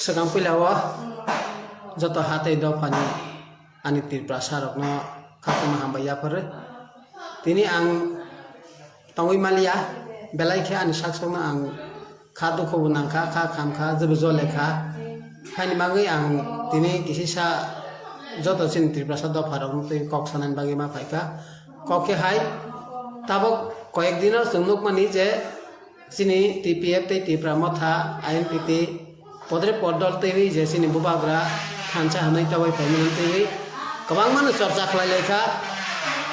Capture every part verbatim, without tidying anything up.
Swkang puila o joto ha tei dophani ani Tiprasa rokno khakchangma hambai yaphar rw. Tini ang tongwi maliya, belai khe ani sak sokno ang kha dukhu bo nang kha, kha kham kha, jebo jole kha. Haini bagwi ang tini kisisa joto chini Tiprasa dopha rokno twi kok sanani bagwi ma phai kha. Kok khe hai, tabuk koyek dino chwng nukmani je chini T P F tei Tipra Motha, I N P T, podre pod dol twiwi je chini bubagra thansa hwnwi tobwi phaimani twiwi kwbangmano chorcha khlai lai kha.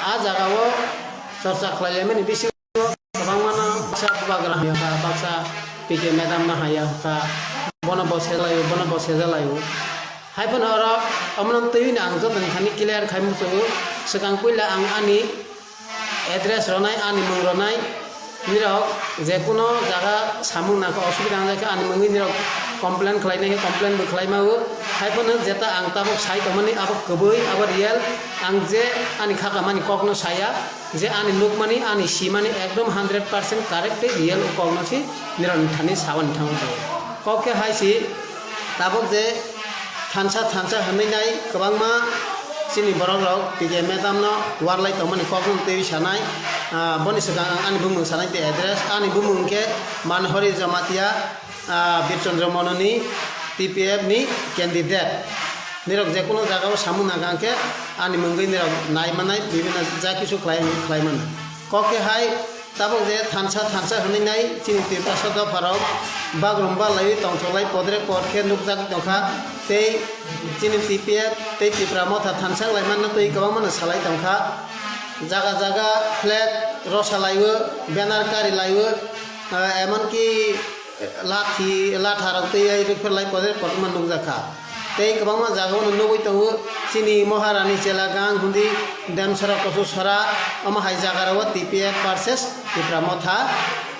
A jagao chorcha khlai laimani bisingo kwbangmano baksa bubagra hamya kha, baksa P K madam no hamya kha, bono bo sejalaio, bono bo sejalaio. Hai phano oro omono twiwi no ang joto ni thani clear khai muchungo. Swkang puila ang ani address rwnai, ani mung rwnai, nirok je kuno jaga samung nangkha, osubida wngjak khe ani mungwi nirok complain khlainai khe complain bo khlai mao. Hai phano jeta ang tabuk sai tongmani abo kwbwi, abo real. Ang je ani khakamani kokno saya, je ani nukmani, ani simani ekdom hundred percent correct tei real o kokno se nirokni thani sawi thango. Kok khe hai se tabuk je thansa thansa hwnwi nai kwbangma chini borok rok P K madam no warlai tongmani kok no twi sanai. Ah, boni swkang ang ani bumung sanai tei address, ani bumung khe Manhori Jamatia, ah, Birchandra Mononi, T P F ni candidate. Nirok je kuno jaga o samung nangkha khe ani mungwi nirok nai manai, bibinno ja kisu khlai, khlai mano. Kok khe hai Tabuk je thansa thansa hwnwi nai chini Tiprasa dopharok bagrum balaiwi tongthoklai podre pod khe nukjak tongkha tei chini T P F tei Tipra Motha thansa wnglaimano twi kwbangmano salai tongkha. Jaga jaga flag rosa laiwi, banner kari laiwi, ah, emonki lathi latharok twi ai rwphar lai podre pod wngma nukjakha. Tei kwbangma jagao no nugwi tongo, chini Maharani chela gang hundi Demsora Kosu Sora, omo hai jagarao T P F versus Tipra Motha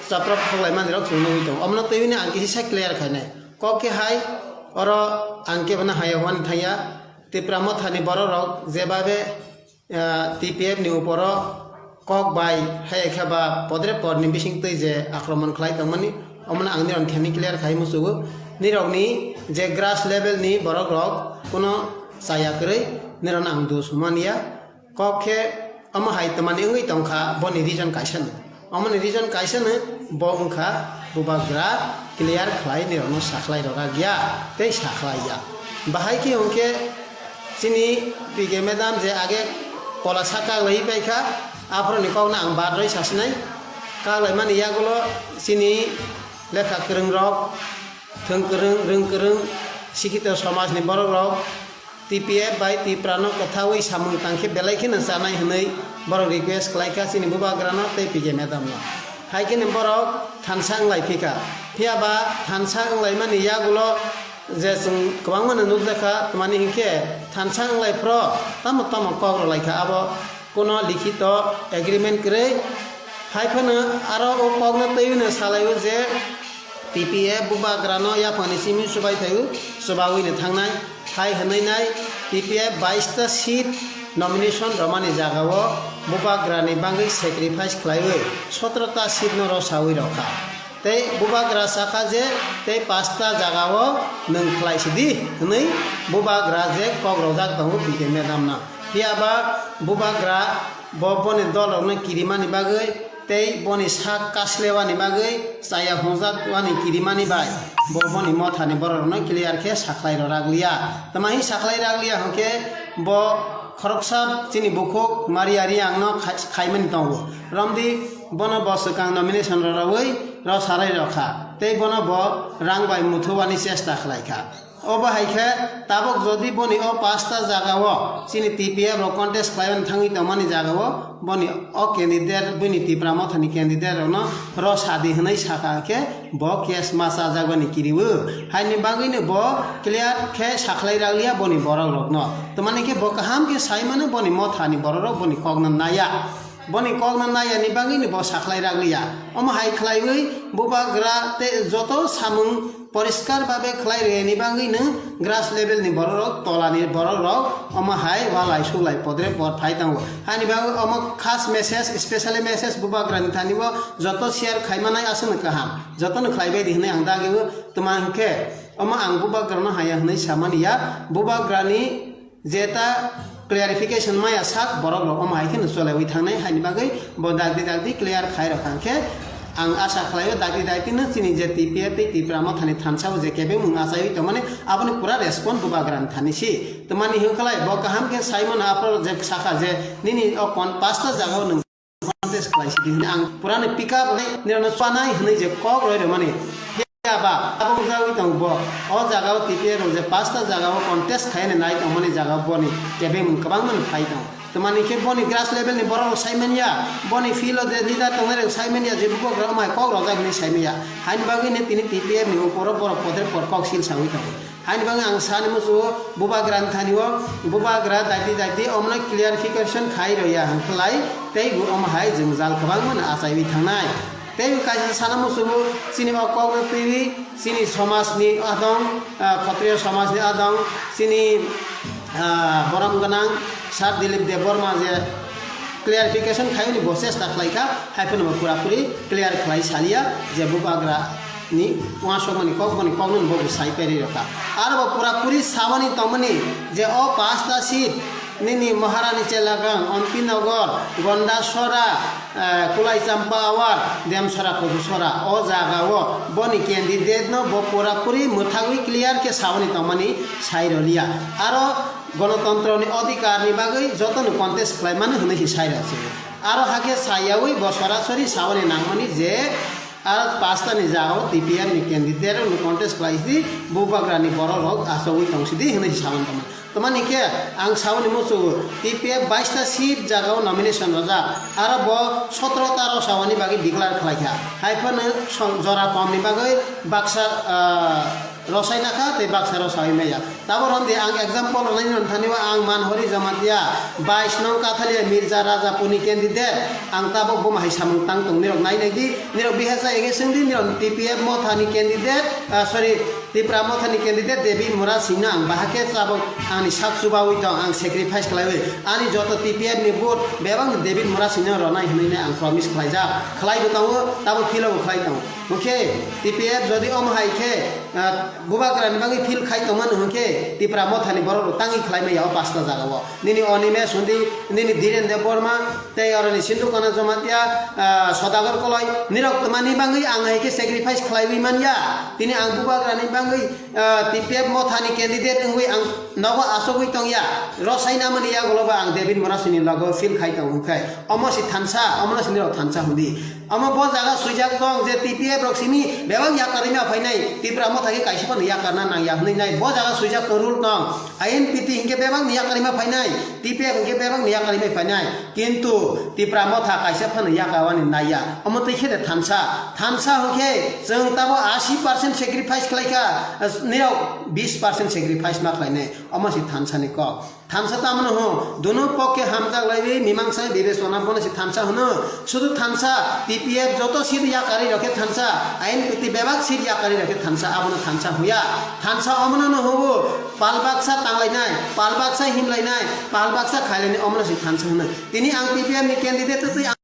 chaprok khoklai manwi rok chwng nugwi tongo. Omono twiwi no ang kisa clear khainai. Kok khe hai oro ang kebo no haya hwnwi thangya. Tipra Motha ni borok rok jebabe ah, T P F ni uporo kok bai hai khe ba podre pod ni bising twi je akromon khlai tongmani, omono ang nirok thani clear khai muchugo. Nirokni je grass level ni borok rok kuno chaya kwrwi nirokno ang dos mania. Kok khe omo hai twmani wngwi tongkha, boni reason kaisa no. Omoni reason kaisa no, bo wngkha bubagra clear khlai nirokno sakhlai rwrak ya tei sakhlai ya. Bahai khe hwnkhe chini P K madam je age kola sa kaglaiwi paikha, aphoroni kokno ang bad rwi sasinai. Kaglaimani yagulo chini lekha kwrwngrok, thwng kwrwng, rwng kwrwng, sikhito somajni borokrok, T P F bai Tiprano kwthaui samung tang khe belai kheno chanai hwnwi borok request khlai kha chini bubagrano tei P K madamno. Hai kheno borok thansa wnglai phi kha. Phiya ba thansa wnglaimani yagulo je chwng kwbangmano nukjakha, twmani hinkhe thansa wnglai phro tamo tamo kok rw lai kha, abo kuno likhito agreement kwrwi. Hai phano aro o kokno twiwi no salaio je T P F bubagrano yaphangni simi chubai phaio, chubaui no thangnai. Hai hwnwi nai T P F bais ta seat nomination romani jagao bubagrani bagwi sacrifice khlaiwi sotro ta seat no rw saui rw kha. Tei bubagra sakha je tei pasta jagao nwng khlai sidi hwnwi bubagra je kok rojak tongo P K madamno. Phiya ba bubagra bo boni dolrokno kirimani bagwi tei boni sak kaslewani bagwi chaya hwnjakwani kirimani bai bo boni mothani bororokno clear khe sakhlai rwrak liya. Twmani sakhlai rak liya hwnkhe bo khoroksa chini bukhuk Maria Riangno khai-, khaimani tongo. Romdi bono bo swkang nomination rwraui rw sarai rw kha tei bono bo rang bai muthubani chesta khlai kha. Obo hai khe tabuk jodi boni o pasta jagao chini T P F rok contest khlaiwi thangwi tongmani jagao boni o candidate, bini Tipra Mothani candidate rokno rw sadi hwnwi sakha khe bo case ma chajakbani kiriwo. Haini bagwino bo clear khe sakhlai rak liya boni borok rokno. Twmani khe bo kaham khe sai mano boni mothani borok rok boni kokno naya. Boni kokno nayani bagwino bo sakhlai rak liya. Omo hai khlaiwi bubagra tei joto samung poriskar babe khlai rwni bagwino grass level ni borok rok, tolani borok rok omo hai walai sulai podre pod phai tongo. Haini bagwi omo khas message, specially message bubagra ni thani bo joto share khai manai aswkno kaham. Jotono khlai bai di hwnwi ang dagi o twma hwnkhe Omo ang bubagrano haya hwnwi samani ya, bubagrani jeta clarification maya sak borok rok omo hai kheno cholaui thangnai, haini bagwi bo dakti dakti clear khai rok kha. Hwnkhe ang asa khlaio dakti dakti no chini je T P F tei Tipra Mothani thansa o je kebengmung achaiwi tongmani aboni pura respond bubagrani thani si. Tamani hwnkhalai bo kaham khe saimano aphuru je sakha je nini o kon pasta jaga o nwng contest khlai sidi hwnwi ang purani pick up hwnwi nirano chwanai hwnwi je kok roi rwmani. Phiya ba abo wngjawi tongo bo. O jaga o T P F rok je pasta jaga o contest khaina nai tongmani jaga o boni kebengmung kwbangma no phai tongo. Tamani khe boni grass level ni borok rok sai manya, boni field o je leader tongnai rok sai manya je bubagra omai kok rojak hwnwi sai manya. Haini bagwi no tini T P F ni upor o borok poder por kok sil saui tongo. Haini bagwi ang sani muchungo bubagrani thani o bubagra dakti dakti omono clarification khai rwya hwnkhe lai tei bo omo hai jwngjal kwbangma no achaiwi thangnai. Tei bo kaisa sana muchungo chini o kokno twiwi chini somajni adong, ah, Khatriya somajni adong, chini, ah, borom gwnang Sir Dilip Debbarma je clarification khaiyoni bo chesta khlaikha, hai phano bo purapuri clear khlai saliya je bubagra ni uansukmani kok boni kokno bo bo sai pairi rokha. Aro bo purapuri sabani tongmani je o pasta seat nini Maharani Chelagang, Ompi Nogor, Gondasora, eh, Kulai Champa Awar, Demsora, Kuchusora o jaga o boni candidate no bo purapuri mwthagwi clear khe sabani tongmani sai roliya. Aro Gonotontro ni odhikar ni bagwi joto no contest khlai mano hwnwi se sai rw se. Aro hakhe sayawi bo sorasori sawi nangmani je aro pasta ni jagao T P F ni candidate rok no contest khlai si bubagra ni borok rok achogwi tong sidi hwnwi se sawi tongmani. Tamani khe ang sawi ni muchungo T P F bais ta seat jagao nomination rwjak aro bo sotro ta rw sawani bagwi declare khlai kha. Hai phano song jora kom ni bagwi baksa, ah, rosai nakha tei baksa rw sawi maya. Tabok romdi ang example rwnai nini thani o ang Manhori Jamatia bais nong Kathalia Mirza Rajapurni candidate ang tabok bo hai samung tang tong nirok nai nai di nirok bihasa ege seng di nirok T P F Mothani candidate, ah, sorry, Tipra Mothani candidate David Murasingno ang bahai khe tabok ani sak chubawi tong ang sacrifice khlaiwi ani joto T P F ni vote bebak David Murasingno rwnai hwnwi ang promise khlaijak khlai bo tongo tabok philo bo khlai tongo. Hwnkhe T P F jodi omo hai khe, ah, bubagrani bagwi feel khai tongmani hwnkhe Tipra Mothani borok rok tangwi khlai maya o pasta jaga o. Nini Animesh Hundi, nini Dhiren Debbarma, tei oroni Sindhu Kana Jamatia, ah, Sodagar Koloi, nirok twmani bagwi ang hai khe sacrifice khlaiwi manya. Tini ang bubagrani bagwi, ah, T P F Mothani candidate wngwi ang nogo achugwi tongya. Rosai namani yagulo ba ang David Murasingni logo feel khai tongo hwnkhe. Omo si thansa, omono si nirok thansa hundi. Omo bo jaga swijak tong je T P F rok simi bebak yakarwi ma phainai, Tipra Motha khe kaisa phano yakarna nangya hwnwi nai. Bo jaga swijak tong rule tong. I N P T hinkhe bebak ni yakarwi ma phainai, T P F hinkhe bebak ni yakarwi ma phainai. Kintu Tipra Motha kaisa phano yakarwani naiya. Omo twi khe de thansa. Thansa hwnkhe chwng tabo ashi percent sacrifice khlaikha, nirok bis percent sacrifice ma khlainai. Omo si thansa ni kok. Thansa tamno hwn, duno pokke hamjak laiwi mimangsa bibechona bono se thansa hwno. Sudu thansa, T P F joto seat yakarwi rokhe thansa, I N P T bebak seat yakarwi rokhe thansa, abono thansa hwya. Thansa omono no hwngo, pal baksa tanglainai, pal baksa himlainai, pal baksa khailainai, omono se thansa hwno. Tini ang T P F ni candidate twi ang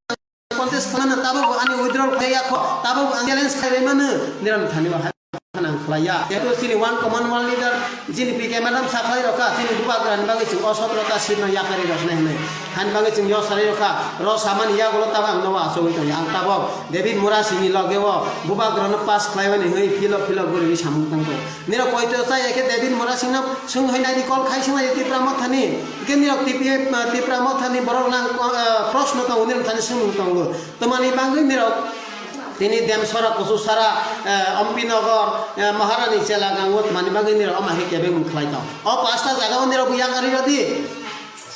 contest khlana tabok ani withdrawal khlaiya kho, tabok ang challenge khlaiwi mano, nirok thani bo hai. Nang khlaiya. Jehetu chini one common one leader, chini P K madam sakhlai rokha, chini bubagrani bagwi chwng o sotro ta seat no yakarwi rosnai hwnwi. Hani bagwi chwng yo sarai rokha, ro samani yagulo tabok ang nogo achugwi tongya. Ang tabok David Murasingni logeo bubagrano pass khlaiwani hwnwi philo philo guriwi samung tangkho. Nirok poito chaya khe David Murasingno swng hai nai di, call khai swng nai di Tipra Mothani. Hwnkhe nirok T P F, Tipra Mothani borok nang, eh, proshno tongo, nirok thani swngmung tongo. Tamani bagwi nirok tini Demsora, Kuchusara, eh, Ompi Nogor, eh, Maharani Chelagang o tamani bagwi nirok omo hai kebengmung khlai tong. O pasta jaga o nirok bo yakarwi rw di.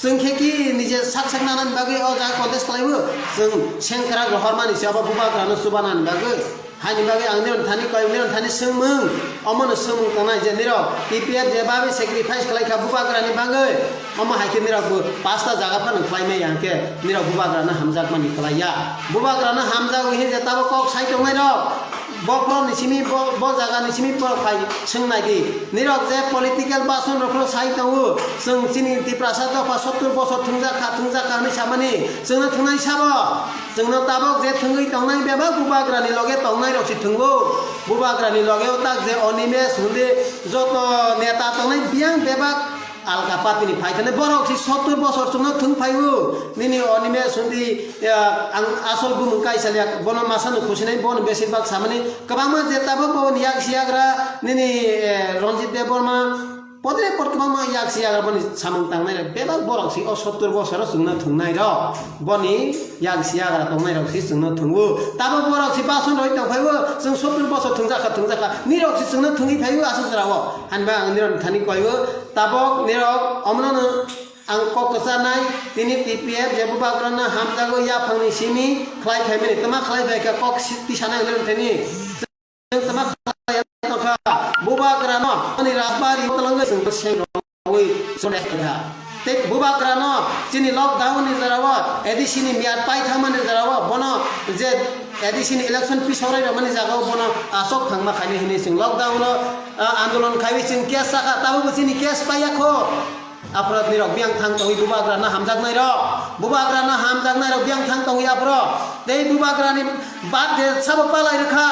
Chwng khe ki nije sak sak nanani bagwi o jaga contest khlai bo. Chwng sengkrak rohormani se obo bubagrano chubanani bagwi. Haini bagwi ang nirok thani koi, nirok thani swngmung. Omono swngmung tongnai je nirok T P F je bagwi sacrifice khlai kha bubagrani bagwi. Omo hai khe nirok bo pasta jaga phano khlai maya hwnkhe nirok bubagrano hamjakmani khlai ya. Bubagrano hamjagwi hwnwi je tabok kok sai tongnai rok. Bo borok ni simi, bo, bo jaga ni simi borok phai swng nai di. Nirok je political bason rok phano sai tongo, chwng chini Tiprasa dopha sottur bosor thwngjak kha, thwngjak kha hwnwi samani, chwngno thwngnai sabo. Chwngno tabok je thwngwi tongnai bebak bubagra ni loge tongnai rok se thwngo. Bubagra ni loge o tak je Animesh hwnwi joto neta tongnai biyang bebak alka party ni phai thani borok si sottur bosor chwngno thwng phaiu. Nini Animesh hwnwi, ya, ang asol bumung kaisa liya, bono masano khusinai, bono besibak samani kwbangma je tabok bo ni yak si yagra nini, eh, Ranjit Debbarma, podre pod kwbangma yak si yagra boni samung tangnai rok. Bebak borok si o sottur bosoro chwngno thwngnai rok, boni yak si yagra tongnai rok si chwngno thwngo. Tabok borok si bason roi tong phaiu, chwng sottur bosor thwngjak kha, thwngjak kha. Nirok si chwngno thwngwi phaiu aswk jora o. Hanba ang nirok thani koiu, tabok nirok omno no ang kok kwchanai, tini T P F je bubagrano hamjago yaphangni simi khlai phaimani, twma khlai phaikha kok si-, tisanai hwnwi thani. Chwng twma khlai tongkha, bubagrano ani rajbari twlangwi chwng seng rogwi chole kha. Tei bubagrano chini lockdown ni jorao A D C ni miyat pai thangmani jorao bono je A D C ni election pisok rai rwmani jagao bono asok thangma khaini hwnwi chwng lockdown o, ah, andolon khaiwi chwng case sakha, tabukbo chini case paiya kho. Aphoro nirok biyang thang tongwi bubagrano hamjaknai rok, bubagrano hamjaknai rok biyang thang tongwi aphoro tei bubagrani birthday sabo palai rwkha.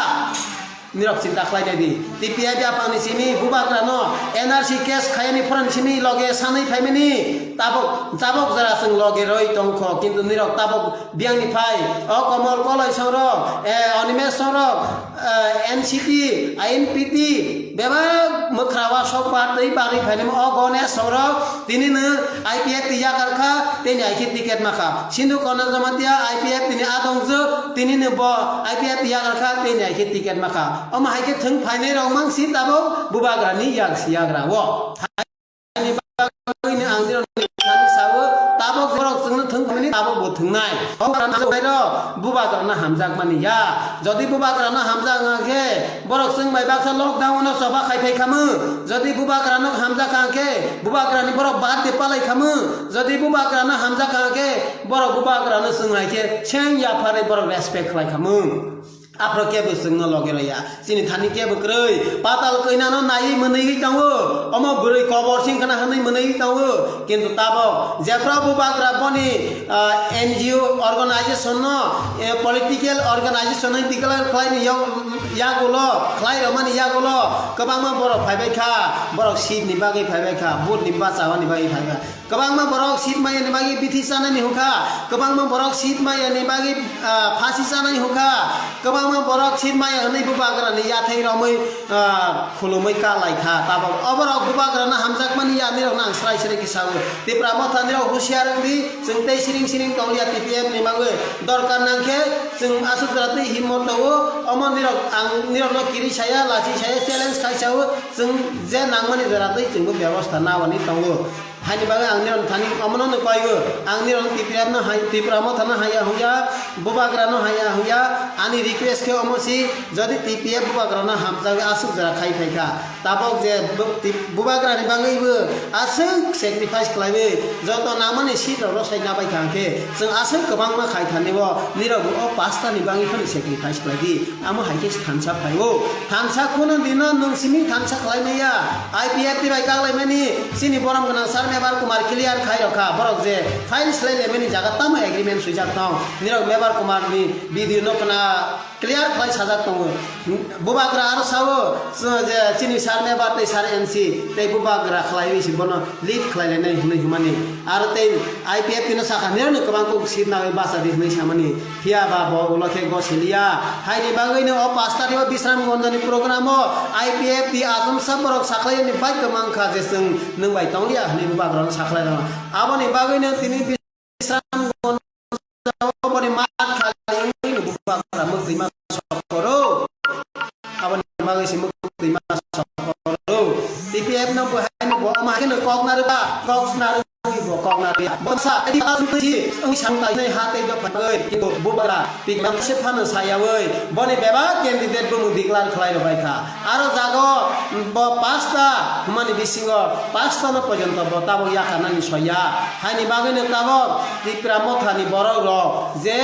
Nirok chinta khlai nai di, T P F yaphangni simi bubagrano N R C case khayani phorani simi loge sanwi phaimani tabok jabok jora chwng loge roi tongkho, kintu nirok tabok biyangni phai o Komol Koloi songrok, eh, Animesh songrok, eh, N C T, I N P T, bebak mwkhra o sok ba twi bagwi phainai o Ganesh songrok, tini no I P F T yakar kha, tini hai khe ticket ma kha. Sindhu Kanuja Jamatia I P F T ni adongjwk, tini no bo I P F T yakar kha, tini hai khe ticket ma kha. Omo hai khe thwng phainai rok mang si tabok bubagra ni yak si yagra o. Ani bagwi no ang nirok ni thani sao, tabok borok chwngno thwng phaimani, tabok bo thwngnai. Bubagrano hamjakmani ya. Jodi bubagrano hamjak wngkha khe, borok chwng bai baksa lockdown no choba khai phai khamu. Jodi bubagrano hamjak kha khe, bubagrani borok birthday palai khamu. Jodi bubagrano hamjak kha khe, borok bubagrano chwng hai khe seng yapharwi borok respect khlai khamu. Aphro kebo chwngno loge rwya. Chini thani kebo kwrwi. Patal kwnano naiwi mwnwi tongo. Omo bwrwi kobor sing khna hwnwi mwnwi tongo. Kintu tabok jephra bubagra boni, ah, N G O organization no, eh, political organization no declare khlaini yo-, yagulo, khlai rwmani yagulo kwbangma borok phaibai kha. Borok seat ni bagwi phaibai kha, vote ni bachawani bagwi phaibai kha. Kwbangma borok seat maya ni bagwi bithi chanani hwnkha, kwbangma borok seat maya ni bagwi, ah, phasi chanani hwnkha, kwbangma borok seat maya hwnwi bubagrani yathai romwi, ah, khulumwi ka lai kha. Tabok oborok bubagrano hamjakmani ya, nirokno ang srai srai khe sao. Tipra Motha nirok husiar wng di, chwng tei siring siring tong liya T P F ni bagwi. Dorkar nang khe chwng aswk jora twi himmo tongo, omo nirok ang nirokno kiri saya, lachi saya, challenge khai sao, chwng je nangmani jora twi chwngbo bebosta nawani tongo. Haini bagwi ang nirok thani omono no koigo, ang nirok T P F no hai, Tipra Motha no haya huya, bubagra no haya huya, ani request khe omo si, jodi T P F bubagra no hamjagwi aswk jora khai phai kha, tabok je bu-, ti-, bubagra ni bagwi bo aswk sacrifice khlaiwi joto namani seat rok rosai nabai kha hwnkhe, chwng aswk kwbangma khai thani o, nirok bo o pasta ni bagwi phano sacrifice khlai di. Amo hai khe thansa phai o. Thansa kuno dino nwng simi thansa khlai maya. I P F T bai kaklai mani chini borom gwnang sir Mebar Kumar clear khai rokha. Borok je file slai lai mani jaga tamo agreement swijak tong. Nirok Mebar Kumar ni video no khna clear khlai sajak tongo. Bubagra aro sao, je chini sir Mebar tei sir N C tei bubagra khlaiwi si bono lead khlai lainai hwnwi hwnmani. Aro tei I P F T no sakha, nirokni kwbang kok seat nangwi bacha di hwnwi samani. Phiya ba bo ulo khe gosiliya. Haini bagwino o pash tarikh o Bishramganj ni program o I P F T achomsa borok sakhlaiyani baidhyo mankha je chwng nwng bai tongliya hwnwi bubagrano sakhlai rwno. Aboni bagwino tini Bishramganj o boni mat khali wngwi bubagra mwktwi ma sokoro. Aboni bagwi se mwktwi ma sokoro. T P F no bo hai no bo ma khe no kok narwkha, kok narwk. Bo kok na ria. Bo sa, adi ba twi, ang sang tai nai ha tei dok pai. Kintu bubagra, pik bang se phano sayawi. Boni bebak candidate bo mu declare khlai rw bai kha. Aro jago, bo pasta, hwnmani bisingo, pasta no porjonto bo tabok yakarnani soya. Haini bagwi no tabok, Tipra Motha ni borok rok, je,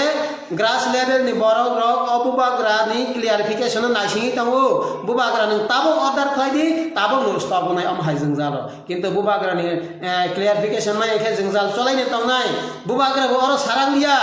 Grass level ni borok rok o bubagra ni clarification no naisingwi tongo. Bubagra nwng tabuk order khlai di, tabuk no stop wngnai omo hai jwngjal rok. Kintu bubagra ni, eh, clarification mai khe jwngjal cholaini tongnai. Bubagra bo oro sarak liya.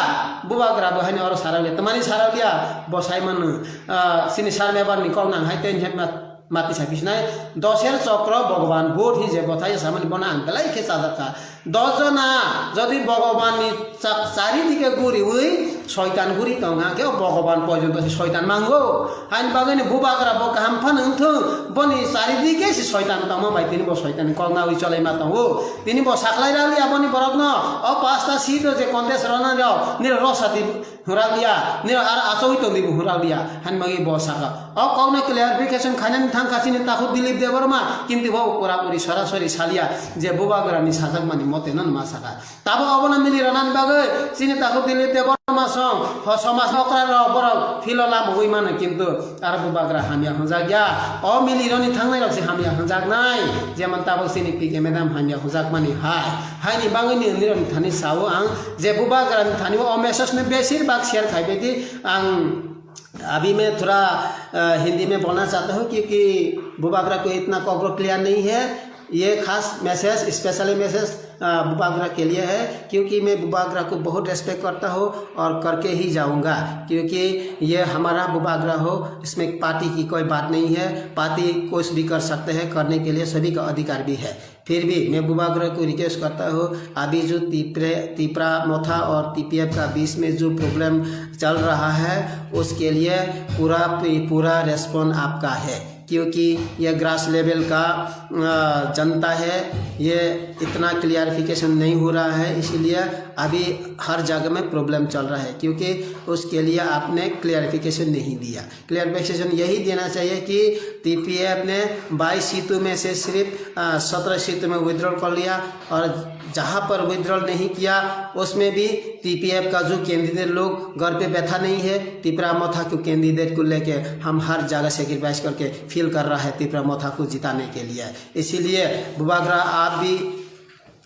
Bubagra bo haino oro sarak liya. Tamani sarak liya? Bo sai mano, ah, chini sir member ni kok nang hai ten hepma. Mati sapisnai, dosher chokro Bhogoban Budh hi je bothai samani bono ang belai khe chajakha. Dos jona jodi Bhogoban ni cha-, charidike guriwi soitan guri tongkha, khe o Bhogoban porjonto se soitan mango. Haini bagwi ni bubagra bo kaham phano wngthung, boni charidike se soitan tongma bai tini bo soitan ni kok nawi cholaima tongo. Tini bo saklai raliya boni borokno, o pasta seat o je contest rwnai rok, nini rosadi hwnrak liya, nini aro achogwi tongdi bo hwnrak liya, hani bagwi bo saka. O kokno clarification khainani thangkha chini takhuk Dilip Debbarma, kintu bo pura puri sorasori saliya je bubagrani sajakmani mote no ma saka. Tabo obono mili rwnani bagwi chini takhuk Dilip Debbarma song ho somaj okra rok borok philo lamugwi mano, kintu aro bubagra hamya hwnjak ya. O mili roni thangnai rok se hamya hwnjaknai, jemon tabuk chini P K madam hamya hwnjakmani hai. Haini bagwi ni nirok ni thani sao ang je bubagra ni thani o message no besir bak share khai bai di. Ang abhi mein thoda, uh, Hindi mein bolna chahta hu, kyunki bubagra ko itna kokro clear nahi hai. Ye khas message, specially message, uh, bubagra ke liye hai, kyunki main bubagra ko bahut respect karta hu aur karke hi jaunga, kyunki ye hamara bubagra ho, isme party ki koi baat nahi hai, party kuch bhi kar sakte hai, karne ke liye sabhi ka adhikar bhi hai. फिर भी मैं बुबागरा को रिक्वेस्ट करता हूँ, अभी जो तिपरे तिपरा मोथा और टीपीएफ का बीच में जो प्रॉब्लम चल रहा है, उसके लिए पूरा पूरा रेस्पॉन्स आपका है, क्योंकि ये ग्रास लेवल का जनता है। ये इतना क्लियरिफिकेशन नहीं हो रहा है, इसीलिए अभी हर जगह में प्रॉब्लम चल रहा है, क्योंकि उसके लिए आपने क्लियरिफिकेशन नहीं दिया। क्लियरिफिकेशन यही देना चाहिए कि टीपीएफ ने बाईस सीटों में से सिर्फ सत्रह सीटों में विड्रॉल कर लिया और जहां पर विड्रॉल नहीं किया, उसमें भी टीपीएफ का जो कैंडिडेट लोग घर पे बैठा नहीं है, तिपरा मोथा को कैंडिडेट को लेके हम हर जगह सेक्रीफाइस करके फील कर रहा है तिपरा मोथा को जिताने के लिए। इसीलिए बुबागरा आप भी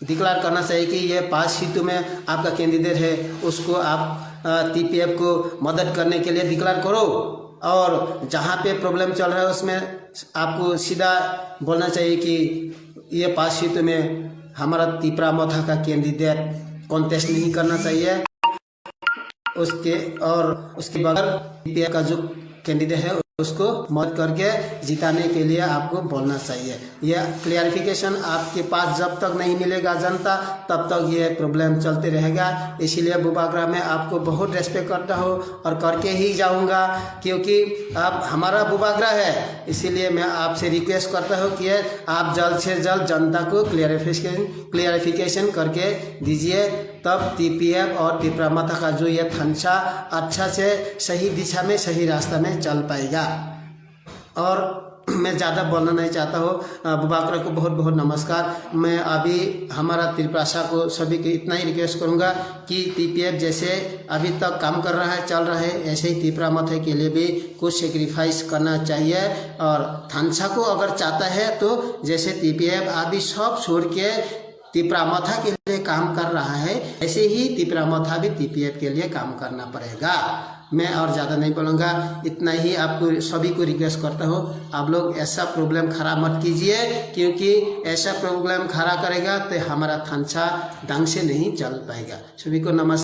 डिक्लेयर करना चाहिए कि ये पांच सीटों में आपका कैंडिडेट है, उसको आप टीपीएफ को मदद करने के लिए डिक्लेयर करो। और जहाँ पे प्रॉब्लम चल रहा है उसमें आपको सीधा बोलना चाहिए कि ये पांच सीटों में हमारा तिपरा मोथा का कैंडिडेट कॉन्टेस्ट नहीं करना चाहिए। उसके और उसके बगैर टीपीएफ का जो कैंडिडेट है उसको मदद करके जिताने के लिए आपको बोलना चाहिए। यह क्लियरिफिकेशन आपके पास जब तक नहीं मिलेगा जनता, तब तक ये प्रॉब्लम चलते रहेगा। इसीलिए बुबागरा में आपको बहुत रेस्पेक्ट करता हूँ और करके ही जाऊँगा, क्योंकि आप हमारा बुबागरा है। इसीलिए मैं आपसे रिक्वेस्ट करता हूँ कि आप जल्द से जल्द जनता को क्लियरिफिकेशन क्लियरिफिकेशन करके दीजिए, तब टीपीएफ और तिपरा मोथा का जो ये थानसा अच्छा से सही दिशा में, सही रास्ता में चल पाएगा। और मैं ज़्यादा बोलना नहीं चाहता हूँ। अ, बुबागरा को बहुत बहुत नमस्कार। मैं अभी हमारा तिपरासा को सभी को इतना ही रिक्वेस्ट करूँगा कि टीपीएफ जैसे अभी तक काम कर रहा है, चल रहा है, ऐसे ही तिपरा मोथा के लिए भी कुछ सेक्रीफाइस करना चाहिए। और थानसा को अगर चाहता है तो जैसे टीपीएफ अभी सब छोड़ के तिपरा मोथा के लिए काम कर रहा है, ऐसे ही तिपरा मोथा भी टीपीएफ के लिए काम करना पड़ेगा। मैं और ज़्यादा नहीं बोलूँगा, इतना ही आपको सभी को रिक्वेस्ट करता हूँ। आप लोग ऐसा प्रॉब्लम खड़ा मत कीजिए, क्योंकि ऐसा प्रॉब्लम खड़ा करेगा तो हमारा थानसा ढंग से नहीं चल पाएगा। सभी को नमस्कार।